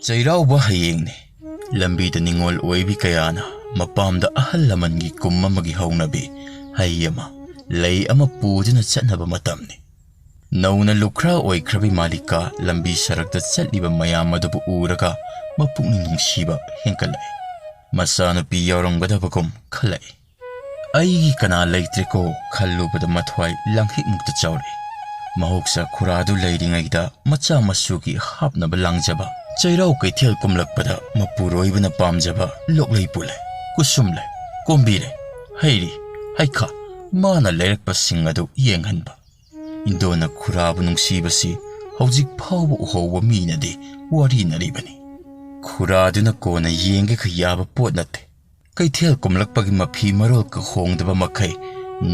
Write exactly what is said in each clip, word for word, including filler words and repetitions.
ꯆꯩꯔꯥꯎꯕ ꯍꯌꯦꯡꯅꯤ꯫ ꯂꯝꯕꯤꯗ ꯅꯤꯡꯉꯣꯜ ꯑꯣꯏꯕꯤ ꯀꯌꯥꯅ ꯃꯄꯥꯝꯗ ꯑꯍꯜ ꯂꯃꯟꯒꯤ ꯀꯨꯝ ꯑꯃꯒꯤ ꯍꯧꯅꯕꯤ ꯍꯩ ꯑꯃ, ꯂꯩ ꯑꯃ ꯄꯨꯗꯨꯅ ꯆꯠꯅꯕ ꯃꯇꯝꯅꯤ꯫ ꯅꯧꯅ ꯂꯨꯈ꯭ꯔꯥ ꯑꯣꯏꯈ꯭ꯔꯕꯤ ꯃꯥꯂꯤꯀꯥ ꯂꯝꯕꯤ ꯁꯔꯛꯇ ꯆꯠꯂꯤꯕ ꯃꯌꯥꯝ ꯑꯗꯨꯕꯨ ꯎꯔꯒ ꯃꯄꯨꯛꯅꯤꯡ ꯅꯨꯡꯁꯤꯕ ꯍꯦꯟꯒꯠꯂꯛꯏ꯫ ꯃꯆꯥꯅꯨꯄꯤ ꯌꯥꯎꯔꯝꯒꯗꯕꯒꯨꯝ ꯈꯜꯂꯛꯏ꯫ "ꯑꯩꯒꯤ ꯀꯅꯥ ꯂꯩꯇ꯭ꯔꯦꯀꯣ" ꯈꯜꯂꯨꯕꯗ ꯃꯊ꯭ꯋꯥꯏ ꯂꯥꯡꯍꯤꯛꯃꯨꯛꯇ ꯆꯥꯎꯔꯛꯏ꯫ ꯃꯍꯧꯁꯥ ꯈꯨꯔꯥꯗꯨ ꯂꯩꯔꯤꯉꯩꯗ ꯃꯆꯥ ꯃꯁꯨꯒꯤ ꯍꯥꯞꯅꯕ ꯂꯥꯡꯖꯕ ꯆꯩꯔꯥꯎ ꯀꯩꯊꯦꯜ ꯀꯨꯝꯂꯛꯄꯗ ꯃꯄꯨꯔꯣꯏꯕꯅ ꯄꯥꯝꯖꯕ ꯂꯣꯛꯂꯩ ꯄꯨꯜꯂꯦ, ꯀꯨꯁꯨꯝ ꯂꯩ, ꯀꯣꯝꯕꯤꯔꯦ, ꯍꯩꯔꯤ, ꯍꯩꯈꯥ, ꯃꯥꯅ ꯂꯩꯔꯛꯄꯁꯤꯡ ꯑꯗꯨ ꯌꯦꯡꯍꯟꯕ꯫ ꯏꯟꯗꯣꯅ ꯈꯨꯔꯥꯕꯨ ꯅꯨꯡꯁꯤꯕꯁꯤ ꯍꯧꯖꯤꯛ ꯐꯥꯎꯕ ꯎꯍꯧꯕ ꯃꯤꯅꯗꯤ ꯋꯥꯔꯤꯅꯔꯤꯕꯅꯤ꯫ ꯈꯨꯔꯥꯗꯨꯅ ꯀꯣꯟꯅ ꯌꯦꯡꯒꯦ ꯌꯥꯕ ꯄꯣꯠ ꯅꯠꯇꯦ꯫ ꯀꯩꯊꯦꯜ ꯀꯨꯝꯂꯛꯄꯒꯤ ꯃꯐꯤ ꯃꯔꯣꯜ ꯀꯍꯣꯡꯗꯕ ꯃꯈꯩ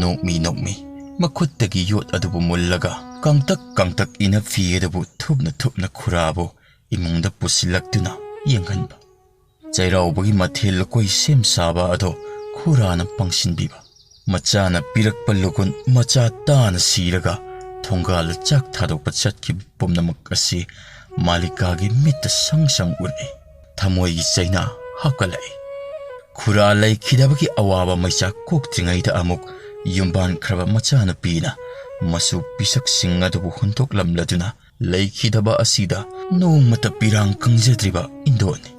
ꯅꯣꯛꯃꯤ ꯅꯣꯛꯃꯤ ꯃꯈꯨꯠꯇꯒꯤ ꯌꯣꯠ ꯑꯗꯨꯕꯨ ꯃꯨꯜꯂꯒ ꯀꯥꯡꯇꯛ ꯀꯥꯡꯇꯛ ꯏꯅ ꯐꯤ ꯑꯗꯨꯕꯨ ꯊꯨꯞꯅ ꯊꯨꯞꯅ ꯈꯨꯔꯥꯕꯨ ꯏꯃꯨꯡꯗ ꯄꯨꯁꯤꯜꯂꯛꯇꯨꯅ ꯌꯦꯡꯍꯟꯕ꯫ ꯆꯩꯔꯥꯎꯕꯒꯤ ꯃꯊꯦꯜ ꯂꯨꯀꯣꯏ ꯁꯦꯝ ꯁꯥꯕ ꯑꯗꯣ ꯈꯨꯔꯥꯅ ꯄꯥꯡꯁꯤꯟꯕꯤꯕ꯫ ꯃꯆꯥꯅ ꯄꯤꯔꯛꯄ ꯂꯨꯒꯨꯟ ꯃꯆꯥ ꯇꯥꯅ ꯁꯤꯔꯒ ꯊꯣꯡꯒꯥꯜꯗ ꯆꯥꯛ ꯊꯥꯗꯣꯛꯄ ꯆꯠꯈꯤꯕ ꯄꯨꯝꯅꯃꯛ ꯑꯁꯤ ꯃꯥꯂꯤꯀꯥꯒꯤ ꯃꯤꯠꯇ ꯁꯪ ꯁꯪ ꯎꯔꯛꯏ꯫ ꯊꯃꯣꯏꯒꯤ ꯆꯩꯅꯥ ꯍꯥꯞꯀꯠꯂꯛꯏ꯫ ꯈꯨꯔꯥ ꯂꯩꯈꯤꯗꯕꯒꯤ ꯑꯋꯥꯕ ꯃꯩꯆꯥꯛ ꯀꯣꯛꯇ꯭ꯔꯤꯉꯩꯗ ꯑꯃꯨꯛ ꯌꯨꯝꯕꯥꯟꯈ꯭ꯔꯕ ꯃꯆꯥꯅꯨꯄꯤꯅ ꯃꯁꯨ ꯄꯤꯁꯛꯁꯤꯡ ꯑꯗꯨꯕꯨ ꯍꯨꯟꯗꯣꯛꯂꯝꯂꯗꯨꯅ ꯂꯩꯈꯤꯗꯕ ꯑꯁꯤꯗ ꯅꯣꯡꯃꯇ ꯄꯤꯔꯥꯡ ꯀꯪꯖꯗ꯭ꯔꯤꯕ ꯏꯟꯗꯣꯅꯤ꯫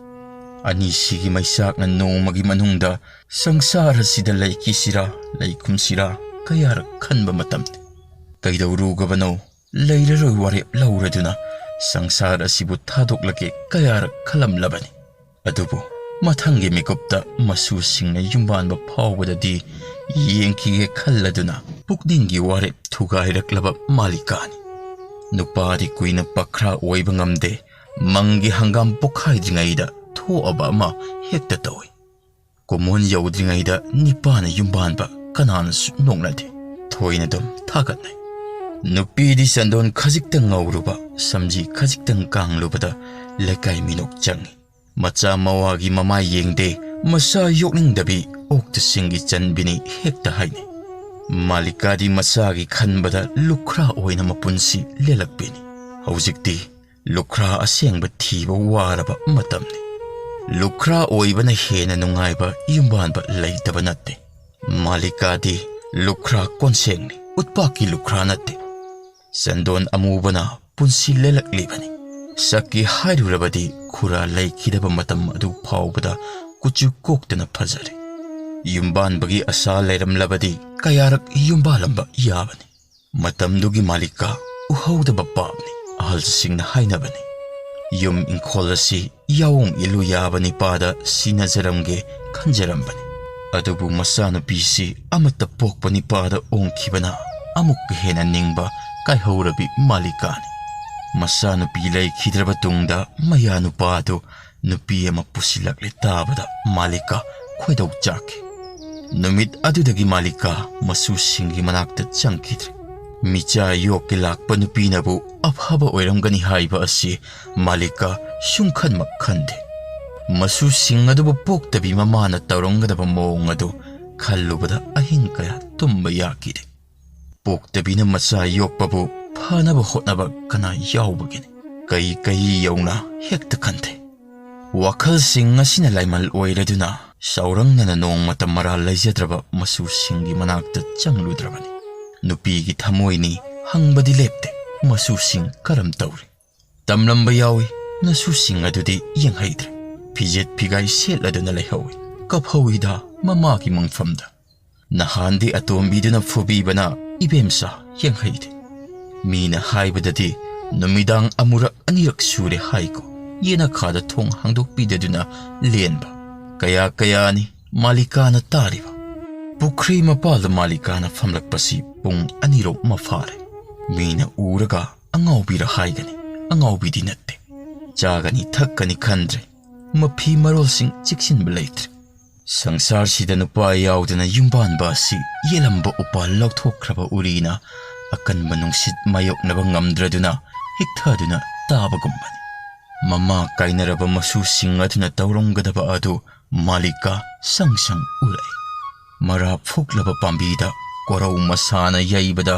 ꯑꯅꯤꯁꯤꯒꯤ ꯃꯩꯆꯥꯛꯅ ꯅꯣꯡꯃꯒꯤ ꯃꯅꯨꯡꯗ ꯁꯪꯁꯥꯔ ꯑꯁꯤꯗ ꯂꯩꯈꯤꯁꯤꯔꯥ, ꯂꯩꯈꯨꯝꯁꯤꯔꯥ ꯀꯌꯥꯔꯛ ꯈꯟꯕ ꯃꯇꯝꯅꯤ꯫ ꯀꯩꯗꯧꯔꯨꯒꯕꯅꯣ, ꯂꯩꯔꯔꯣꯏ ꯋꯥꯔꯦꯞ ꯂꯧꯔꯗꯨꯅ ꯁꯪꯁꯥꯔ ꯑꯁꯤꯕꯨ ꯊꯥꯗꯣꯛꯂꯒꯦ ꯀꯌꯥꯔꯛ ꯈꯜꯂꯝꯂꯕꯅꯤ꯫ ꯑꯗꯨꯕꯨ ꯃꯊꯪꯒꯤ ꯃꯤꯀꯨꯞꯇ ꯃꯁꯨꯁꯤꯡꯅ ꯌꯨꯝꯕꯥꯟꯕ ꯐꯥꯎꯕꯗꯗꯤ ꯌꯦꯡꯈꯤꯒꯦ ꯈꯜꯂꯗꯨꯅ ꯄꯨꯛꯅꯤꯡꯒꯤ ꯋꯥꯔꯦꯞ ꯊꯨꯒꯥꯏꯔꯛꯂꯕ ꯃꯥꯂꯤꯀꯥꯅꯤ꯫ ꯅꯨꯄꯥꯗꯤ ꯀꯨꯏꯅ ꯄꯈ꯭ꯔꯥ ꯑꯣꯏꯕ ꯉꯝꯗꯦ, ꯃꯪꯒꯤ ꯍꯪꯒꯥꯝ ꯄꯣꯛꯈꯥꯏꯗ꯭ꯔꯤꯉꯩꯗ ꯊꯣꯛꯑꯕ ꯑꯃ ꯍꯦꯛꯇ ꯇꯧꯏ꯫ ꯀꯨꯝꯑꯣꯟ ꯌꯧꯗ꯭ꯔꯤꯉꯩꯗ ꯅꯤꯄꯥꯅ ꯌꯨꯝꯕꯥꯟꯕ ꯀꯅꯥꯅꯁꯨ ꯅꯣꯛꯅꯗꯦ, ꯊꯣꯏꯅ ꯑꯗꯨꯝ ꯊꯥꯒꯠꯅꯩ꯫ ꯅꯨꯄꯤꯗꯤ ꯆꯟꯗꯣꯟ ꯈꯖꯤꯛꯇꯪ ꯉꯧꯔꯨꯕ, ꯁꯝꯖꯤ ꯈꯖꯤꯛꯇꯪ ꯀꯥꯡꯂꯨꯕꯗ ꯂꯩꯀꯥꯏ ꯃꯤꯅꯣꯛ ꯆꯪꯏ꯫ ꯃꯆꯥ ꯃꯋꯥꯒꯤ ꯃꯃꯥꯏ ꯌꯦꯡꯗꯦ, ꯃꯆꯥ ꯌꯣꯛꯅꯤꯡꯗꯕꯤ ꯑꯣꯛꯇꯁꯤꯡꯒꯤ ꯆꯟꯕꯤꯅꯤ ꯍꯦꯛꯇ ꯍꯥꯏꯅꯩ꯫ ꯃꯥꯂꯤꯀꯥꯗꯤ ꯃꯆꯥꯒꯤ ꯈꯟꯕꯗ ꯂꯨꯈ꯭ꯔꯥ ꯑꯣꯏꯅ ꯃꯄꯨꯟꯁꯤ ꯂꯦꯜꯂꯛꯄꯤꯅꯤ꯫ ꯍꯧꯖꯤꯛꯇꯤ ꯂꯨꯈ꯭ꯔꯥ ꯑꯁꯦꯡꯕ ꯊꯤꯕ ꯋꯥꯔꯕ ꯃꯇꯝꯅꯤ꯫ ꯂꯨꯈ꯭ꯔꯥ ꯑꯣꯏꯕꯅ ꯍꯦꯟꯅ ꯅꯨꯡꯉꯥꯏꯕ ꯌꯨꯝꯕꯥꯟꯕ ꯂꯩꯇꯕ ꯅꯠꯇꯦ꯫ ꯃꯥꯂꯤꯀꯥꯗꯤ ꯂꯨꯈ꯭ꯔꯥ ꯀꯣꯟꯁꯦꯡꯅꯤ, ꯎꯠꯄꯥꯛꯀꯤ ꯂꯨꯈ꯭ꯔꯥ ꯅꯠꯇꯦ꯫ ꯆꯟꯗꯣꯟ ꯑꯃꯨꯕꯅ ꯄꯨꯟꯁꯤ ꯂꯦꯜꯂꯛꯂꯤꯕꯅꯤ꯫ ꯁꯛꯀꯤ ꯍꯥꯏꯔꯨꯔꯕꯗꯤ ꯈꯨꯔꯥ ꯂꯩꯈꯤꯗꯕ ꯃꯇꯝ ꯑꯗꯨ ꯐꯥꯎꯕꯗ ꯀꯨꯆꯨ ꯀꯣꯛꯇꯅ ꯐꯖꯔꯦ꯫ ꯌꯨꯝꯕꯥꯟꯕꯒꯤ ꯑꯁꯥ ꯂꯩꯔꯝꯂꯕꯗꯤ ꯀꯌꯥꯔꯛ ꯌꯨꯝꯕꯥꯜꯂꯝꯕ ꯌꯥꯕꯅꯤ꯫ ꯃꯇꯝꯗꯨꯒꯤ ꯃꯥꯂꯤꯀꯥ ꯎꯍꯧꯗꯕ ꯄꯥꯞꯅꯤ꯫ ꯑꯍꯜꯁꯤꯡꯅ ꯍꯥꯏꯅꯕꯅꯤ, ꯌꯨꯝ ꯏꯪꯈꯣꯜ ꯑꯁꯤ ꯌꯥꯑꯣꯡ ꯏꯜꯂꯨ ꯌꯥꯕ ꯅꯤꯄꯥꯗ ꯁꯤꯟꯅꯖꯔꯝꯒꯦ ꯈꯟꯖꯔꯝꯕꯅꯤ꯫ ꯑꯗꯨꯕꯨ ꯃꯆꯥꯅꯨꯄꯤꯁꯤ ꯑꯃꯠꯇ ꯄꯣꯛꯄ ꯅꯤꯄꯥꯗ ꯑꯣꯡꯈꯤꯕꯅ ꯑꯃꯨꯛꯀ ꯍꯦꯟꯅ ꯅꯤꯡꯕ ꯀꯥꯏꯍꯧꯔꯕꯤ ꯃꯥꯂꯤꯀꯥꯅꯤ꯫ ꯃꯆꯥꯅꯨꯄꯤ ꯂꯩꯈꯤꯗ꯭ꯔꯕ ꯇꯨꯡꯗ ꯃꯌꯥ ꯅꯨꯄꯥꯗꯨ ꯅꯨꯄꯤ ꯑꯃ ꯄꯨꯁꯤꯜꯂꯛꯂꯦ ꯇꯥꯕꯗ ꯃꯥꯂꯤꯀꯥ ꯈꯣꯏꯗꯧ ꯆꯥꯛꯈꯤ꯫ ꯅꯨꯃꯤꯠ ꯑꯗꯨꯗꯒꯤ ꯃꯥꯂꯤꯀꯥ ꯃꯁꯨꯁꯤꯡꯒꯤ ꯃꯅꯥꯛꯇ ꯆꯪꯈꯤꯗ꯭ꯔꯦ꯫ ꯃꯤꯆꯥ ꯌꯣꯛꯀꯦ ꯂꯥꯛꯄ ꯅꯨꯄꯤꯅꯕꯨ ꯑꯐꯕ ꯑꯣꯏꯔꯝꯒꯅꯤ ꯍꯥꯏꯕ ꯑꯁꯤ ꯃꯥꯂꯤꯀꯥ ꯁꯨꯡꯈꯟꯃꯛ ꯈꯟꯗꯦ꯫ ꯃꯁꯨꯁꯤꯡ ꯑꯗꯨꯕꯨ ꯄꯣꯛꯇꯕꯤ ꯃꯃꯥꯅ ꯇꯧꯔꯝꯒꯗꯕ ꯃꯑꯣꯡ ꯑꯗꯨ ꯈꯜꯂꯨꯕꯗ ꯑꯍꯤꯡ ꯀꯌꯥ ꯇꯨꯝꯕ ꯌꯥꯈꯤꯗꯦ꯫ ꯄꯣꯛꯇꯕꯤꯅ ꯃꯆꯥ ꯌꯣꯛꯄꯕꯨ ꯐꯅꯕ ꯍꯣꯠꯅꯕ ꯀꯅꯥ ꯌꯥꯎꯕꯒꯦꯅꯦ? ꯀꯩ ꯀꯩ ꯌꯧꯅ ꯍꯦꯛꯇ ꯈꯟꯊꯩ꯫ ꯋꯥꯈꯜꯁꯤꯡ ꯑꯁꯤꯅ ꯂꯥꯏꯃꯜ ꯑꯣꯏꯔꯗꯨꯅ ꯆꯥꯎꯔꯪꯅꯅ ꯅꯣꯡꯃꯇ ꯃꯔꯥꯜ ꯂꯩꯖꯗ꯭ꯔꯕ ꯃꯁꯨꯁꯤꯡꯒꯤ ꯃꯅꯥꯛꯇ ꯆꯪꯂꯨꯗ꯭ꯔꯕꯅꯤ꯫ ꯅꯨꯄꯤꯒꯤ ꯊꯃꯣꯏꯅꯤ ꯍꯪꯕꯗꯤ ꯂꯦꯞꯇꯦ, ꯃꯁꯨꯁꯤꯡ ꯀꯔꯝ ꯇꯧꯔꯤ? ꯇꯝꯂꯝꯕ ꯌꯥꯎꯏ, ꯅꯁꯨꯁꯤꯡ ꯑꯗꯨꯗꯤ ꯌꯦꯡꯍꯩꯗ꯭ꯔꯦ꯫ ꯐꯤꯖꯦꯠ ꯐꯤꯒꯥꯏ ꯁꯦꯠꯂꯗꯨꯅ ꯂꯩꯍꯧꯏ, ꯀꯞꯍꯧꯏꯗ ꯃꯃꯥꯒꯤ ꯃꯪꯐꯝꯗ꯫ ꯅꯍꯥꯟꯗꯤ ꯑꯇꯣꯝꯕꯤꯗꯨꯅ ꯐꯨꯕꯤꯕꯅ ꯏꯕꯦꯝꯆꯥ ꯌꯦꯡꯍꯩꯗꯦ꯫ ꯃꯤꯅ ꯍꯥꯏꯕꯗꯗꯤ ꯅꯨꯃꯤꯗꯥꯡ ꯑꯃꯨꯔꯛ ꯑꯅꯤꯔꯛ ꯁꯨꯔꯦ ꯍꯥꯏꯀꯣ, ꯌꯦꯅꯈꯥꯗ ꯊꯣꯡ ꯍꯥꯡꯗꯣꯛꯄꯤꯗꯗꯨꯅ ꯂꯦꯟꯕ꯫ ꯀꯌꯥ ꯀꯌꯥꯅꯤ ꯃꯥꯂꯤꯀꯥꯅ ꯇꯥꯔꯤꯕ꯫ ꯄꯨꯈ꯭ꯔꯤ ꯃꯄꯥꯜꯗ ꯃꯥꯂꯤꯀꯥꯅ ꯐꯝꯂꯛꯄꯁꯤ ꯄꯨꯡ ꯑꯅꯤꯔꯣꯝ ꯑꯃ ꯐꯥꯔꯦ꯫ ꯃꯤꯅ ꯎꯔꯒ ꯑꯉꯥꯎꯕꯤꯔ ꯍꯥꯏꯒꯅꯤ, ꯑꯉꯥꯎꯕꯤꯗꯤ ꯅꯠꯇꯦ꯫ ꯆꯥꯒꯅꯤ ꯊꯛꯀꯅꯤ ꯈꯟꯗ꯭ꯔꯦ, ꯃꯐꯤ ꯃꯔꯣꯜꯁꯤꯡ ꯆꯦꯛꯁꯤꯟꯕ ꯂꯩꯇ꯭ꯔꯦ꯫ ꯁꯪꯁꯥꯔꯁꯤꯗ ꯅꯨꯄꯥ ꯌꯥꯎꯗꯅ ꯌꯨꯝꯕꯥꯟꯕ ꯑꯁꯤ ꯌꯦꯜꯂꯝꯕ ꯎꯄꯥꯜ ꯂꯧꯊꯣꯛꯈ꯭ꯔꯕ ꯎꯔꯤꯅ ꯑꯀꯟꯕ ꯅꯨꯡꯁꯤꯠ ꯃꯥꯌꯣꯛꯅꯕ ꯉꯝꯗ꯭ꯔꯗꯨꯅ ꯍꯤꯛꯊꯗꯨꯅ ꯇꯥꯕꯒꯨꯝꯕꯅꯤ꯫ ꯃꯃꯥ ꯀꯥꯏꯅꯔꯕ ꯃꯁꯨꯁꯤꯡ ꯑꯗꯨꯅ ꯇꯧꯔꯝꯒꯗꯕ ꯑꯗꯨ ꯃꯥꯂꯤꯀꯥ ꯁꯪ ꯁꯪ ꯎꯔꯛꯏ꯫ ꯃꯔꯥ ꯐꯨꯛꯂꯕ ꯄꯥꯝꯕꯤꯗ ꯀꯣꯔꯧ ꯃꯁꯥꯅ ꯌꯩꯕꯗ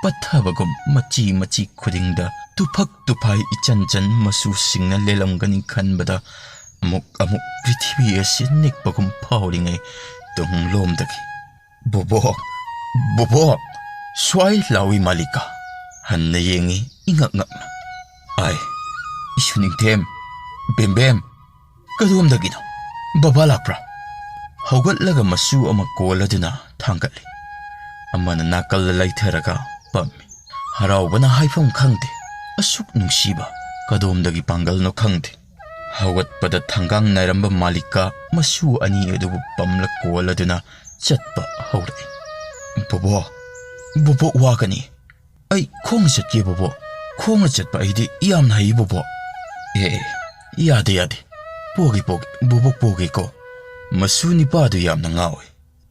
ꯄꯠꯊꯕꯒꯨꯝ ꯃꯆꯤ ꯃꯆꯤ ꯈꯨꯗꯤꯡꯗ ꯇꯨꯐꯛ ꯇꯨꯐꯥꯏ ꯏꯆꯟ ꯆꯟ ꯃꯆꯨꯁꯤꯡꯅ ꯂꯦꯜꯂꯝꯒꯅꯤ ꯈꯟꯕꯗ ꯑꯃꯨꯛ ꯑꯃꯨꯛ ꯄ꯭ꯔꯤꯊꯤꯕꯤ ꯑꯁꯤ ꯅꯤꯛꯄꯒꯨꯝ ꯐꯥꯎꯔꯤꯉꯩ ꯇꯨꯡꯂꯣꯝꯗꯒꯤ, "ꯕꯣꯕꯣꯛ, ꯕꯣꯕꯣꯛ, ꯁ꯭ꯋꯥꯏ ꯂꯥꯎꯏ ꯃꯥꯂꯤꯀꯥ!" ꯍꯟꯅ ꯌꯦꯡꯉꯤ ꯏꯉꯛ ꯉꯛꯅ꯫ "ꯑꯥꯏ, ꯏꯁꯨ ꯅꯤꯡꯊꯦꯝ, ꯕꯦꯝꯕꯦꯝ, ꯀꯗꯣꯝꯗꯒꯤꯅꯣ? ꯕꯕꯥ ꯂꯥꯛꯄ꯭ꯔꯥ?" ꯍꯧꯒꯠꯂꯒ ꯃꯆꯨ ꯑꯃ ꯀꯣꯜꯂꯗꯨꯅ ꯊꯥꯡꯒꯠꯂꯤ꯫ ꯑꯃꯅ ꯅꯥꯀꯜꯗ ꯂꯩꯊꯔꯒ ꯄꯝꯃꯤ꯫ ꯍꯔꯥꯎꯕꯅ ꯍꯥꯏꯐꯝ ꯈꯪꯗꯦ꯫ ꯑꯁꯨꯛ ꯅꯨꯡꯁꯤꯕ ꯀꯗꯣꯝꯗꯒꯤ ꯄꯥꯡꯒꯜꯅꯣ ꯈꯪꯗꯦ꯫ ꯍꯧꯒꯠꯄꯗ ꯊꯪꯒꯥꯡ ꯅꯥꯏꯔꯝꯕ ꯃꯥꯂꯤꯀꯥ ꯃꯆꯨ ꯑꯅꯤ ꯑꯗꯨꯕꯨ ꯄꯝꯂ ꯀꯣꯜꯂꯗꯨꯅ ꯆꯠꯄ ꯍꯧꯔꯛꯏ꯫ "ꯕꯣꯕꯣ, ꯕꯣꯕꯣꯛ ꯋꯥꯒꯅꯤ꯫ ꯑꯩ ꯈꯣꯡꯅ ꯆꯠꯀꯦ ꯕꯣꯕꯣ꯫ ꯈꯣꯡꯅ ꯆꯠꯄ ꯑꯩꯗꯤ ꯌꯥꯝꯅ ꯍꯩ ꯕꯣꯕꯣ꯫" "ꯑꯦ, ꯑꯦ, ꯌꯥꯗꯦ, ꯌꯥꯗꯦ꯫ ꯄꯣꯒꯦ, ꯄꯣꯒꯦ, ꯕꯣꯕꯣꯛ ꯄꯣꯒꯦꯀꯣ꯫" ꯃꯆꯨ ꯅꯤꯄꯥꯗꯨ ꯌꯥꯝꯅ ꯉꯥꯎꯏ꯫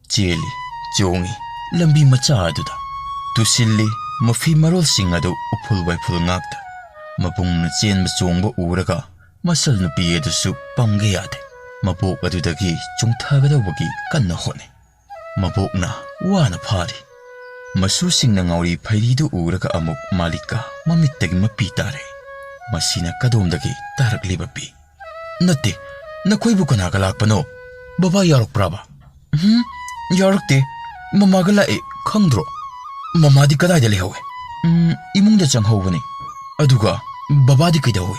ꯆꯦꯜꯂꯤ, ꯆꯣꯡꯉꯤ, ꯂꯝꯕꯤ ꯃꯆꯥ ꯑꯗꯨꯗ ꯇꯨꯁꯤꯜꯂꯤ꯫ ꯃꯐꯤ ꯃꯔꯣꯜꯁꯤꯡ ꯑꯗꯨ ꯎꯐꯨꯜ ꯋꯥꯏꯐꯨꯜ ꯉꯥꯛꯇ꯫ ꯃꯕꯨꯡꯅ ꯆꯦꯟꯕ ꯆꯣꯡꯕ ꯎꯔꯒ ꯃꯆꯜ ꯅꯨꯄꯤ ꯑꯗꯨꯁꯨ ꯄꯪꯒꯦ ꯌꯥꯗꯦ꯫ ꯃꯕꯣꯛ ꯑꯗꯨꯗꯒꯤ ꯆꯣꯡꯊꯒꯗꯧꯕꯒꯤ ꯀꯟꯅ ꯍꯣꯠꯅꯩ꯫ ꯃꯕꯣꯛꯅ ꯋꯥꯅ ꯐꯥꯔꯤ꯫ ꯃꯆꯨꯁꯤꯡꯅ ꯉꯥꯎꯔꯤ ꯐꯩꯔꯤꯗꯨ ꯎꯔꯒ ꯑꯃꯨꯛ ꯃꯥꯂꯤꯀꯥ ꯃꯃꯤꯠꯇꯒꯤ ꯃꯄꯤ ꯇꯥꯔꯦ꯫ ꯃꯁꯤꯅ ꯀꯗꯣꯝꯗꯒꯤ ꯇꯥꯔꯛꯂꯤꯕ ꯄꯤ? "ꯅꯠꯇꯦ, ꯅꯈꯣꯏꯕꯨ ꯀꯅꯥꯒ ꯂꯥꯛꯄꯅꯣ? ꯕꯕꯥ ꯌꯥꯎꯔꯛꯄ꯭ꯔꯥꯕ?" "ꯎꯝ, ꯌꯥꯎꯔꯛꯇꯦ꯫ ꯃꯃꯥꯒ ꯂꯥꯛꯑꯦ, ꯈꯪꯗ꯭ꯔꯣ?" "ꯃꯃꯥꯗꯤ ꯀꯗꯥꯏꯗ ꯂꯩꯍꯧꯋꯦ?" "ꯎꯝ, ꯏꯃꯨꯡꯗ ꯆꯪꯍꯧꯕꯅꯤ꯫ ꯑꯗꯨꯒ ꯕꯕꯥꯗꯤ ꯀꯩꯗꯧꯋꯦ?"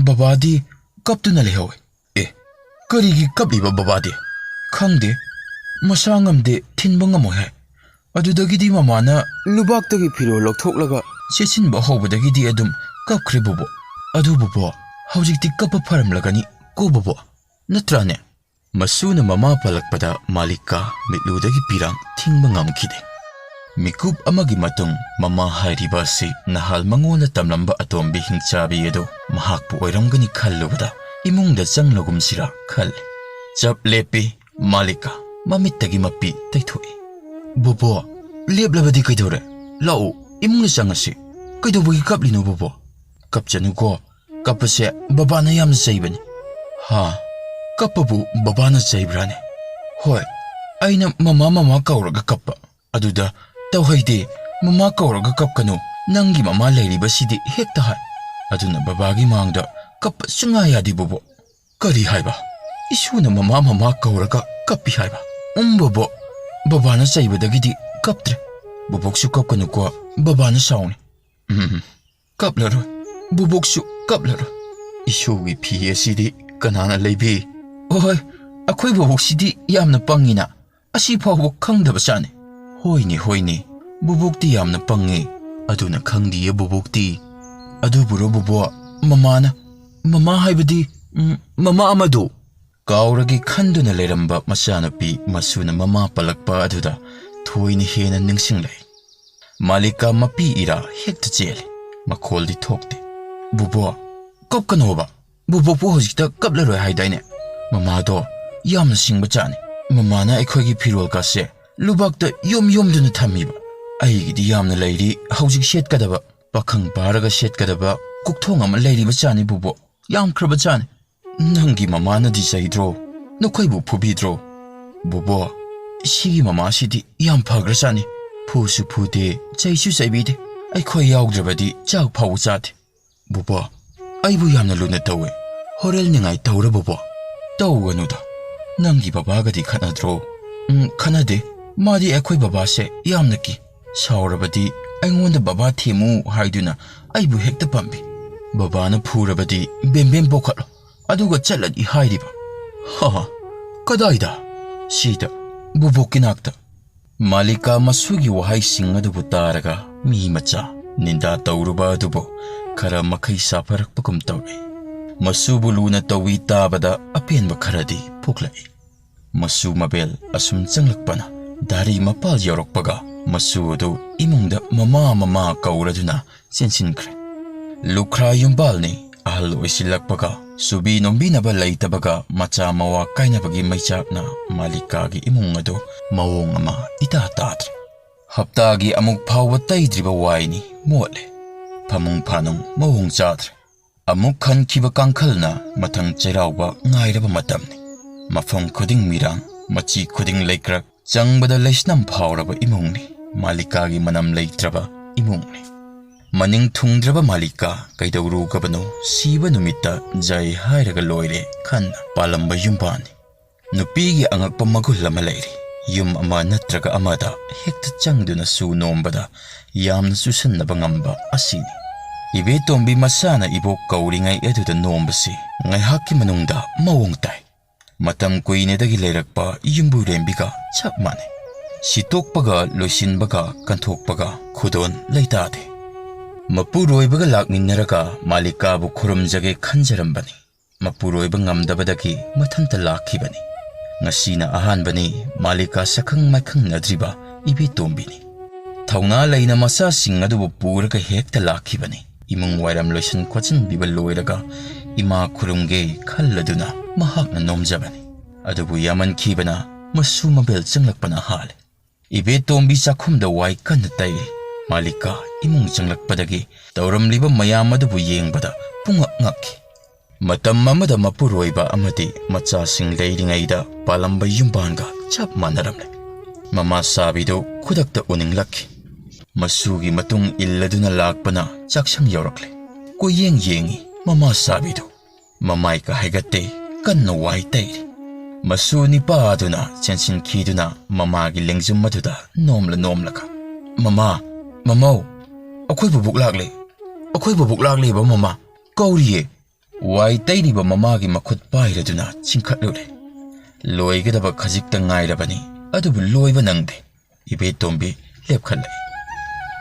"ꯕꯕꯥꯗꯤ ꯀꯞꯇꯨꯅ ꯂꯩꯍꯧꯋꯦ꯫" "ꯑꯦ, ꯀꯔꯤꯒꯤ ꯀꯞꯂꯤꯕ ꯕꯕꯥꯗꯤ?" "ꯈꯪꯗꯦ, ꯃꯁꯥ ꯉꯝꯗꯦ, ꯊꯤꯟꯕ ꯉꯝꯃꯣꯏ ꯍꯥꯏ꯫ ꯑꯗꯨꯗꯒꯤꯗꯤ ꯃꯃꯥꯅ ꯂꯨꯕꯥꯛꯇꯒꯤ ꯐꯤꯔꯣꯜ ꯂꯧꯊꯣꯛꯂꯒ ꯁꯦꯠꯆꯤꯟꯕ ꯍꯧꯕꯗꯒꯤꯗꯤ ꯑꯗꯨꯝ ꯀꯞꯈ꯭ꯔꯦ ꯕꯣꯕꯣ꯫ ꯑꯗꯨ ꯕꯣꯕꯣ, ꯍꯧꯖꯤꯛꯇꯤ ꯀꯞꯄ ꯐꯔꯝꯂꯒꯅꯤ ꯀꯣ ꯕꯣꯕꯣ, ꯅꯠꯇ꯭ꯔꯥꯅꯦ?" ꯃꯆꯨꯅ ꯃꯃꯥ ꯄꯜꯂꯛꯄꯗ ꯃꯥꯂꯤꯀꯥ ꯃꯤꯠꯂꯨꯗꯒꯤ ꯄꯤꯔꯥꯡ ꯊꯤꯡꯕ ꯉꯝꯈꯤꯗꯦ꯫ ꯃꯤꯀꯨꯞ ꯑꯃꯒꯤ ꯃꯇꯨꯡ ꯃꯃꯥ ꯍꯥꯏꯔꯤꯕ ꯑꯁꯤ ꯅꯍꯥꯜ ꯃꯉꯣꯟꯗ ꯇꯝꯂꯝꯕ ꯑꯇꯣꯝꯕꯤ ꯍꯤꯡꯆꯥꯕꯤ ꯑꯗꯨ ꯃꯍꯥꯛꯄꯨ ꯑꯣꯏꯔꯝꯒꯅꯤ ꯈꯜꯂꯨꯕꯗ ꯏꯃꯨꯡꯗ ꯆꯪꯂꯒꯨꯝꯁꯤꯔꯥ ꯈꯜꯂꯤ꯫ ꯆꯞ ꯂꯦꯞꯄꯤ꯫ ꯃꯥꯂꯤꯀꯥ ꯃꯃꯤꯠꯇꯒꯤ ꯃꯄꯤ ꯇꯩꯊꯣꯛꯏ꯫ "ꯕꯣꯕꯣ, ꯂꯦꯞꯂꯕꯗꯤ ꯀꯩꯗꯧꯔꯦ? ꯂꯥꯛꯑꯣ, ꯏꯃꯨꯡꯗ ꯆꯪꯉꯁꯤ꯫ ꯀꯩꯗꯧꯕꯒꯤ ꯀꯞꯂꯤꯅꯣ ꯕꯣꯕꯣ?" "ꯀꯞꯆꯅꯨꯀꯣ, ꯀꯞꯄꯁꯦ ꯕꯕꯥꯅ ꯌꯥꯝꯅ ꯆꯩꯕꯅꯤ꯫" "ꯍꯥ? ꯀꯞꯄꯕꯨ ꯕꯕꯥꯅ ꯆꯩꯕ꯭ꯔꯥꯅꯦ?" "ꯍꯣꯏ, ꯑꯩꯅ ꯃꯃꯥ ꯃꯃꯥ ꯀꯧꯔꯒ ꯀꯞꯄ꯫ ꯑꯗꯨꯗ ꯇꯧꯍꯩꯗꯦ, ꯃꯃꯥ ꯀꯧꯔꯒ ꯀꯞꯀꯅꯨ, "ꯅꯪꯒꯤ ꯃꯃꯥ ꯂꯩꯔꯤꯕꯁꯤꯗꯤ ꯍꯦꯛꯇ ꯍꯥꯏ꯫ ꯑꯗꯨꯅ ꯕꯕꯥꯒꯤ ꯃꯥꯡꯗ ꯀꯞꯄ ꯁꯨꯡꯌꯥ ꯌꯥꯗꯦ ꯕꯣꯕꯣꯛ"꯫ "ꯀꯔꯤ ꯍꯥꯏꯕ? ꯏꯁꯨꯅ ꯃꯃꯥ ꯃꯃꯥ ꯀꯧꯔꯒ ꯀꯞꯄꯤ ꯍꯥꯏꯕ?" "ꯎꯝ ꯕꯣꯕꯣꯛ, ꯕꯕꯥꯅ ꯆꯩꯕꯗꯒꯤꯗꯤ ꯀꯞꯇ꯭ꯔꯦ꯫ ꯕꯣꯕꯣꯛꯁꯨ ꯀꯞꯀꯅꯨꯀꯣ, ꯕꯕꯥꯅ ꯁꯥꯎꯅꯤ"꯫ "ꯎꯝ, ꯀꯞꯂꯔꯣꯏ, ꯕꯣꯕꯣꯛꯁꯨ ꯀꯞꯂꯔꯣꯏ꯫ ꯏꯁꯨꯒꯤ ꯐꯤ ꯑꯁꯤꯗꯤ ꯀꯅꯥꯅ ꯂꯩꯕꯤ?" "ꯑꯣꯍꯣꯏ, ꯑꯩꯈꯣꯏ ꯕꯣꯕꯣꯛꯁꯤꯗꯤ ꯌꯥꯝꯅ ꯄꯪꯉꯤꯅ, ꯑꯁꯤ ꯐꯥꯎꯕ ꯈꯪꯗꯕ ꯆꯥꯅꯤ"꯫ "ꯍꯣꯏꯅꯦ, ꯍꯣꯏꯅꯦ, ꯕꯣꯕꯣꯛꯇꯤ ꯌꯥꯝꯅ ꯄꯪꯉꯦ꯫ ꯑꯗꯨꯅ ꯈꯪꯗꯤꯌꯦ ꯕꯣꯕꯣꯛꯇꯤ"꯫ "ꯑꯗꯨꯕꯨꯔꯣ ꯕꯣꯕꯣꯛ, ꯃꯃꯥꯅ, ꯃꯃꯥ ꯍꯥꯏꯕꯗꯤ, ꯎꯝ, ꯃꯃꯥ ꯑꯃꯗꯣ"꯫ ꯀꯥꯎꯔꯒꯦ ꯈꯟꯗꯨꯅ ꯂꯩꯔꯝꯕ ꯃꯆꯥꯅꯨꯄꯤ ꯃꯁꯨꯅ ꯃꯃꯥ ꯄꯜꯂꯛꯄ ꯑꯗꯨꯗ ꯊꯣꯏꯅ ꯍꯦꯟꯅ ꯅꯤꯡꯁꯤꯡꯂꯛꯏ꯫ ꯃꯥꯂꯤꯀꯥ ꯃꯄꯤ ꯏꯔꯥ ꯍꯦꯛꯇ ꯆꯦꯜꯂꯤ꯫ ꯃꯈꯣꯜꯗꯤ ꯊꯣꯛꯇꯦ꯫ "ꯕꯣꯕꯣꯛ, ꯀꯞꯀꯅꯣꯕ꯫ ꯕꯣꯕꯣꯛꯄꯨ ꯍꯧꯖꯤꯛꯇ ꯀꯞꯂꯔꯣꯏ ꯍꯥꯏꯗꯥꯏꯅꯦ? ꯃꯃꯥꯗꯣ ꯌꯥꯝꯅ ꯁꯤꯡꯕ ꯖꯥꯠꯅꯤ꯫ ꯃꯃꯥꯅ ꯑꯩꯈꯣꯏꯒꯤ ꯐꯤꯔꯣꯜꯀꯥꯁꯦ ꯂꯨꯕꯥꯛꯇ ꯌꯣꯝ ꯌꯣꯝꯗꯨꯅ ꯊꯝꯃꯤꯕ꯫ ꯑꯩꯒꯤꯗꯤ ꯌꯥꯝꯅ ꯂꯩꯔꯤ ꯍꯧꯖꯤꯛ ꯁꯦꯠꯀꯗꯕ꯫ ꯄꯥꯈꯪ ꯄꯥꯔꯒ ꯁꯦꯠꯀꯗꯕ ꯀꯣꯛꯊꯣꯡ ꯑꯃ ꯂꯩꯔꯤꯕ ꯖꯥꯠꯅꯤ ꯕꯣꯕꯣꯛ꯫ ꯌꯥꯝꯈ꯭ꯔꯕ ꯖꯥꯠꯅꯤ"꯫ "ꯅꯪꯒꯤ ꯃꯃꯥꯅꯗꯤ ꯆꯩꯗ꯭ꯔꯣ? ꯅꯈꯣꯏꯕꯨ ꯐꯨꯕꯤꯗ꯭ꯔꯣ?" "ꯕꯣꯕꯣꯛ, ꯁꯤꯒꯤ ꯃꯃꯥꯁꯤꯗꯤ ꯌꯥꯝ ꯐꯈ꯭ꯔꯖꯥꯠꯅꯤ꯫ ꯐꯨꯁꯨ ꯐꯨꯗꯦ, ꯆꯩꯁꯨ ꯆꯩꯕꯤꯗꯦ꯫ ꯑꯩꯈꯣꯏ ꯌꯥꯎꯗ꯭ꯔꯕꯗꯤ ꯆꯥꯛ ꯐꯥꯎꯕ ꯆꯥꯗꯦ"꯫ "ꯕꯣꯕꯣꯛ, ꯑꯩꯕꯨ ꯌꯥꯝꯅ ꯂꯨꯅ ꯇꯧꯋꯦ꯫ ꯍꯣꯔꯦꯜ ꯅꯤꯡꯉꯥꯏ ꯇꯧꯔ ꯕꯣꯕꯣꯛ"꯫ "ꯇꯧꯒꯅꯨꯗ꯫ ꯅꯪꯒꯤ ꯕꯕꯥꯒꯗꯤ ꯈꯠꯅꯗ꯭ꯔꯣ?" "ꯎꯝ, ꯈꯠꯅꯗꯦ꯫ ꯃꯥꯗꯤ ꯑꯩꯈꯣꯏ ꯕꯕꯥꯁꯦ ꯌꯥꯝꯅ ꯀꯤ꯫ ꯁꯥꯎꯔꯕꯗꯤ ꯑꯩꯉꯣꯟꯗ ꯕꯕꯥ ꯊꯦꯝꯃꯨ ꯍꯥꯏꯗꯨꯅ ꯑꯩꯕꯨ ꯍꯦꯛꯇ ꯄꯥꯝꯕꯤ꯫ ꯕꯕꯥꯅ ꯐꯨꯔꯕꯗꯤ ꯕꯦꯝꯕꯦꯝ ꯄꯣꯈꯠꯂꯣ, ꯑꯗꯨꯒ ꯆꯠꯂꯅꯤ ꯍꯥꯏꯔꯤꯕ"꯫ "ꯍꯥ ꯍꯥ, ꯀꯗꯥꯏꯗ?" "ꯁꯤꯗ, ꯕꯣꯕꯣꯛꯀꯤ ꯅꯥꯛꯇ"꯫ ꯃꯥꯂꯤꯀꯥ ꯃꯁꯨꯒꯤ ꯋꯥꯍꯩꯁꯤꯡ ꯑꯗꯨꯕꯨ ꯇꯥꯔꯒ ꯃꯤ ꯃꯆꯥ ꯅꯤꯟꯗꯥ ꯇꯧꯔꯨꯕ ꯑꯗꯨꯕꯨ ꯈꯔ ꯃꯈꯩ ꯁꯥꯐꯔꯛꯄꯒꯨꯝ ꯇꯧꯔꯦ꯫ ꯃꯁꯨꯕꯨ ꯂꯨꯅ ꯇꯧꯏ ꯇꯥꯕꯗ ꯑꯄꯦꯟꯕ ꯈꯔꯗꯤ ꯄꯣꯛꯂꯛꯏ꯫ ꯃꯁꯨ ꯃꯕꯦꯜ ꯑꯁꯨꯝ ꯆꯪꯂꯛꯄꯅ ꯗꯥꯔꯤ ꯃꯄꯥꯜ ꯌꯧꯔꯛꯄꯒ ꯃꯁꯨ ꯑꯗꯨ ꯏꯃꯨꯡꯗ "ꯃꯃꯥ, ꯃꯃꯥ" ꯀꯧꯔꯗꯨꯅ ꯆꯦꯟꯁꯤꯟꯈ꯭ꯔꯦ꯫ ꯂꯨꯈ꯭ꯔꯥ ꯌꯨꯝꯕꯥꯜꯅꯤ꯫ ꯑꯍꯜ ꯑꯣꯏꯁꯤꯜꯂꯛꯄꯒ ꯁꯨꯕꯤ ꯅꯣꯝꯕꯤꯅꯕ ꯂꯩꯇꯕꯒ ꯃꯆꯥ ꯃꯋꯥ ꯀꯥꯏꯅꯕꯒꯤ ꯃꯩꯆꯥꯛꯅ ꯃꯥꯂꯤꯀꯥꯒꯤ ꯏꯃꯨꯡ ꯑꯗꯨ ꯃꯑꯣꯡ ꯑꯃ ꯏꯇꯥ ꯇꯥꯗ꯭ꯔꯦ꯫ ꯍꯞꯇꯥꯒꯤ ꯑꯃꯨꯛ ꯐꯥꯎꯕ ꯇꯩꯗ꯭ꯔꯤꯕ ꯋꯥꯏꯅꯤ ꯃꯣꯠꯂꯦ꯫ ꯐꯃꯨꯡ ꯐꯥꯅꯨꯡ ꯃꯑꯣꯡ ꯆꯥꯗ꯭ꯔꯦ꯫ ꯑꯃꯨꯛ ꯈꯟꯈꯤꯕ ꯀꯥꯡꯈꯜꯅ ꯃꯊꯪ ꯆꯩꯔꯥꯎꯕ ꯉꯥꯏꯔꯕ ꯃꯇꯝꯅꯤ꯫ ꯃꯐꯝ ꯈꯨꯗꯤꯡ ꯃꯤꯔꯥꯡ, ꯃꯆꯤ ꯈꯨꯗꯤꯡ ꯂꯩꯀ꯭ꯔꯛ, ꯆꯪꯕꯗ ꯂꯩꯁꯅꯝ ꯐꯥꯎꯔꯕ ꯏꯃꯨꯡꯅꯤ꯫ ꯃꯥꯂꯤꯀꯥꯒꯤ ꯃꯅꯝ ꯂꯩꯇ꯭ꯔꯕ ꯏꯃꯨꯡꯅꯤ꯫ ꯃꯅꯤꯡ ꯊꯨꯡꯗ꯭ꯔꯕ ꯃꯥꯂꯤꯀꯥ ꯀꯩꯗꯧꯔꯨꯒꯕꯅꯣ? ꯁꯤꯕ ꯅꯨꯃꯤꯠꯇ ꯖꯩ ꯍꯥꯏꯔꯒ ꯂꯣꯏꯔꯦ ꯈꯟꯅ ꯄꯥꯜꯂꯝꯕ ꯌꯨꯝꯕꯥꯟꯅꯤ꯫ ꯅꯨꯄꯤꯒꯤ ꯑꯉꯛꯄ ꯃꯒꯨꯟ ꯑꯃ ꯂꯩꯔꯤ꯫ ꯌꯨꯝ ꯑꯃ ꯅꯠꯇ꯭ꯔꯒ ꯑꯃꯗ ꯍꯦꯛꯇ ꯆꯪꯗꯨꯅ ꯁꯨ ꯅꯣꯝꯕꯗ ꯌꯥꯝꯅ ꯆꯨꯁꯟꯅꯕ ꯉꯝꯕ ꯑꯁꯤꯅꯤ꯫ ꯏꯕꯦꯇꯣꯝꯕꯤ ꯃꯁꯥꯅ ꯏꯕꯣꯛ ꯀꯧꯔꯤꯉꯩ ꯑꯗꯨꯗ ꯅꯣꯝꯕꯁꯤ ꯉꯥꯏꯍꯥꯛꯀꯤ ꯃꯅꯨꯡꯗ ꯃꯑꯣꯡ ꯇꯥꯏ꯫ ꯃꯇꯝ ꯀꯨꯏꯅꯗꯒꯤ ꯂꯩꯔꯛꯄ ꯌꯨꯝꯕꯨꯔꯦꯝꯕꯤꯒ ꯆꯞ ꯃꯥꯟꯅꯩ꯫ ꯁꯤꯠꯇꯣꯛꯄꯒ ꯂꯣꯏꯁꯤꯟꯕꯒ ꯀꯟꯊꯣꯛꯄꯒ ꯈꯨꯗꯣꯟ ꯂꯩꯇꯥꯗꯦ꯫ ꯃꯄꯨꯔꯣꯏꯕꯒ ꯂꯥꯛꯃꯤꯟꯅꯔꯒ ꯃꯥꯂꯤꯀꯥꯕꯨ ꯈꯨꯔꯨꯝꯖꯒꯦ ꯈꯟꯖꯔꯝꯕꯅꯤ꯫ ꯃꯄꯨꯔꯣꯏꯕ ꯉꯝꯗꯕꯗꯒꯤ ꯃꯊꯟꯇ ꯂꯥꯛꯈꯤꯕꯅꯤ꯫ ꯉꯁꯤꯅ ꯑꯍꯥꯟꯕꯅꯤ ꯃꯥꯂꯤꯀꯥ ꯁꯛꯈꯪ ꯃꯥꯏꯈꯪꯅꯗ꯭ꯔꯤꯕ ꯏꯕꯦꯇꯣꯝꯕꯤꯅꯤ꯫ ꯊꯧꯅꯥ ꯂꯩꯅ ꯃꯆꯥꯁꯤꯡ ꯑꯗꯨꯕꯨ ꯄꯨꯔꯒ ꯍꯦꯛꯇ ꯂꯥꯛꯈꯤꯕꯅꯤ꯫ ꯏꯃꯨꯡ ꯋꯥꯏꯔꯝ ꯂꯣꯏꯁꯤꯟ ꯈꯣꯠꯆꯤꯟꯕꯤꯕ ꯂꯣꯏꯔꯒ ꯏꯃꯥ ꯈꯨꯔꯨꯝꯒꯦ ꯈꯜꯂꯗꯨꯅ ꯃꯍꯥꯛꯅ ꯅꯣꯝꯖꯕꯅꯤ꯫ ꯑꯗꯨꯕꯨ ꯌꯥꯝꯃꯟꯈꯤꯕꯅ ꯃꯁꯨ ꯃꯕꯦꯜ ꯆꯪꯂꯛꯄꯅ ꯍꯥꯜꯂꯦ꯫ ꯏꯕꯦꯇꯣꯝꯕꯤ ꯆꯥꯛꯈꯨꯝꯗ ꯋꯥꯏ ꯀꯟꯅ ꯇꯩꯔꯤ꯫ ꯃꯥꯂꯤꯀꯥ ꯏꯃꯨꯡ ꯆꯪꯂꯛꯄꯗꯒꯤ ꯇꯧꯔꯝꯂꯤꯕ ꯃꯌꯥꯝ ꯑꯗꯨꯕꯨ ꯌꯦꯡꯕꯗ ꯄꯨꯡꯉꯛ ꯉꯛꯈꯤ꯫ ꯃꯇꯝ ꯑꯃꯗ ꯃꯄꯨꯔꯣꯏꯕ ꯑꯃꯗꯤ ꯃꯆꯥꯁꯤꯡ ꯂꯩꯔꯤꯉꯩꯗ ꯄꯥꯜꯂꯝꯕ ꯌꯨꯝꯕꯥꯟꯒ ꯆꯞ ꯃꯥꯟꯅꯔꯝꯂꯦ꯫ ꯃꯃꯥ ꯁꯥꯕꯤꯗꯨ ꯈꯨꯗꯛꯇ ꯎꯅꯤꯡꯂꯛꯈꯤ꯫ ꯃꯁꯨꯒꯤ ꯃꯇꯨꯡ ꯏꯜꯂꯗꯨꯅ ꯂꯥꯛꯄꯅ ꯆꯥꯛꯁꯪ ꯌꯧꯔꯛꯂꯦ꯫ ꯀꯣꯏꯌꯦꯡ ꯌꯦꯡꯉꯤ ꯃꯃꯥ ꯁꯥꯕꯤꯗꯨ꯫ ꯃꯃꯥꯏ ꯀꯥ ꯍꯥꯏꯒꯠꯇꯦ, ꯀꯟꯅ ꯋꯥꯏ ꯇꯩꯔꯤ꯫ ꯃꯁꯨ ꯅꯤꯄꯥ ꯑꯗꯨꯅ ꯆꯦꯟꯁꯤꯟꯈꯤꯗꯨꯅ ꯃꯃꯥꯒꯤ ꯂꯦꯡꯖꯨꯝ ꯑꯗꯨꯗ ꯅꯣꯝꯂ ꯅꯣꯝꯂꯒ, "ꯃꯃꯥ, ꯃꯃꯧ, ꯑꯩꯈꯣꯏ ꯕꯨꯕꯣꯛ ꯂꯥꯛꯂꯦ, ꯑꯩꯈꯣꯏ ꯕꯨꯕꯣꯛ ꯂꯥꯛꯂꯦꯕ ꯃꯃꯥ, ꯀꯧꯔꯤꯌꯦ!" ꯋꯥꯏ ꯇꯩꯔꯤꯕ ꯃꯃꯥꯒꯤ ꯃꯈꯨꯠ ꯄꯥꯏꯔꯗꯨꯅ ꯆꯤꯡꯈꯠꯂꯨꯔꯦ꯫ ꯂꯣꯏꯒꯗꯕ ꯈꯖꯤꯛꯇ ꯉꯥꯏꯔꯕꯅꯤ, ꯑꯗꯨꯕꯨ ꯂꯣꯏꯕ ꯅꯪꯗꯦ꯫ ꯏꯕꯦꯇꯣꯝꯕꯤ ꯂꯦꯞꯈꯠꯂꯛꯏ꯫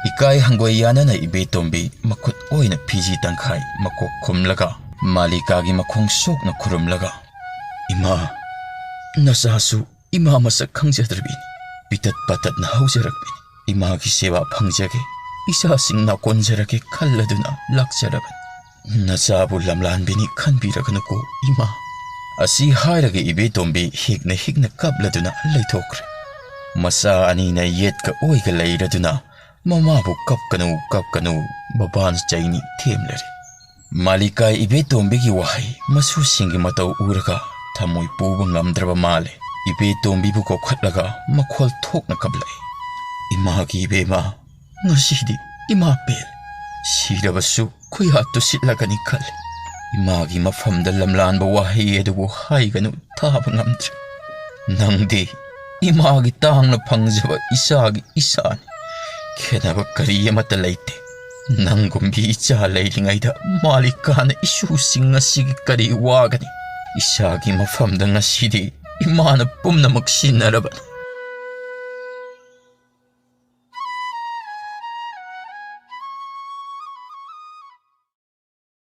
ꯏꯀꯥꯏ ꯍꯪꯒꯣꯏ ꯌꯥꯅꯅ ꯏꯕꯦꯇꯣꯝꯕꯤ ꯃꯈꯨꯠ ꯑꯣꯏꯅ ꯐꯤꯖꯤ ꯇꯪꯈꯥꯏ ꯃꯀꯣꯛ ꯈꯨꯝꯂꯒ ꯃꯥꯂꯤꯀꯥꯒꯤ ꯃꯈꯣꯡ ꯁꯣꯛꯅ ꯈꯨꯔꯨꯝꯂꯒ, "ꯏꯃꯥ, ꯅꯆꯥꯁꯨ ꯏꯃꯥ ꯃꯁꯛ ꯈꯪꯖꯗ꯭ꯔꯕꯤꯅꯤ꯫ ꯄꯤꯇꯠ ꯄꯥꯇꯠꯅ ꯍꯧꯖꯔꯛꯄꯤꯅꯤ꯫ ꯏꯃꯥꯒꯤ ꯁꯦꯕꯥ ꯐꯪꯖꯒꯦ, ꯏꯆꯥꯁꯤꯡ ꯅꯥꯀꯣꯟꯖꯔꯒꯦ ꯈꯜꯂꯗꯨꯅ ꯂꯥꯛꯆꯔꯕꯅꯤ꯫ ꯅꯆꯥꯕꯨ ꯂꯝꯂꯥꯟꯕꯤꯅꯤ ꯈꯟꯕꯤꯔꯒꯅꯨꯀꯣ ꯏꯃꯥ"꯫ ꯑꯁꯤ ꯍꯥꯏꯔꯒ ꯏꯕꯦꯇꯣꯝꯕꯤ ꯍꯤꯛꯅ ꯍꯤꯛꯅ ꯀꯞꯂꯗꯨꯅ ꯂꯩꯊꯣꯛꯈ꯭ꯔꯦ꯫ ꯃꯆꯥ ꯑꯅꯤꯅ ꯌꯦꯠꯀ ꯑꯣꯏꯒ ꯂꯩꯔꯗꯨꯅ ꯃꯃꯥꯕꯨ "ꯀꯞꯀꯅꯨ, ꯀꯞꯀꯅꯨ, ꯕꯕꯥꯅ ꯆꯩꯅꯤ" ꯊꯦꯝꯂꯔꯦ꯫ ꯃꯥꯂꯤꯀꯥ ꯏꯕꯦꯇꯣꯝꯕꯤꯒꯤ ꯋꯥꯍꯩ, ꯃꯁꯨꯁꯤꯡꯒꯤ ꯃꯇꯧ ꯎꯔꯒ ꯊꯃꯣꯏ ꯄꯨꯕ ꯉꯝꯗ꯭ꯔꯕ ꯃꯥꯜꯂꯦ꯫ ꯏꯕꯦꯇꯣꯝꯕꯤꯕꯨ ꯀꯧꯈꯠꯂꯒ ꯃꯈꯣꯜ ꯊꯣꯛꯅ ꯀꯞꯂꯛꯏ, "ꯏꯃꯥꯒꯤ ꯏꯕꯦꯝꯃ, ꯉꯁꯤꯗꯤ ꯏꯃꯥ ꯄꯦꯜꯂꯦ꯫ ꯁꯤꯔꯕꯁꯨ ꯈꯨꯌꯥꯠꯇꯨ ꯁꯤꯠꯂꯒꯅꯤ ꯈꯜꯂꯤ꯫ ꯏꯃꯥꯒꯤ ꯃꯐꯝꯗ ꯂꯝꯂꯥꯟꯕ ꯋꯥꯍꯩ ꯑꯗꯨꯕꯨ ꯍꯥꯏꯒꯅꯨ, ꯇꯥꯕ ꯉꯝꯗ꯭ꯔꯦ꯫ ꯅꯪꯗꯤ ꯏꯃꯥꯒꯤ ꯇꯥꯡꯅ ꯐꯪꯖꯕ ꯏꯆꯥꯒꯤ ꯏꯆꯥꯅꯤ꯫ ꯈꯦꯠꯅꯕ ꯀꯔꯤ ꯑꯃꯠꯇ ꯂꯩꯇꯦ꯫ ꯅꯪꯒꯨꯝꯕꯤ ꯏꯆꯥ ꯂꯩꯔꯤꯉꯩꯗ ꯃꯥꯂꯤꯀꯥꯅ ꯏꯁꯨꯁꯤꯡ ꯑꯁꯤꯒꯤ ꯀꯔꯤ ꯋꯥꯒꯅꯤ? ꯏꯆꯥꯒꯤ ꯃꯐꯝꯗ ꯉꯁꯤꯗꯤ ꯏꯃꯥꯅ ꯄꯨꯝꯅꯃꯛ ꯁꯤꯟꯅꯔꯕꯅꯤ꯫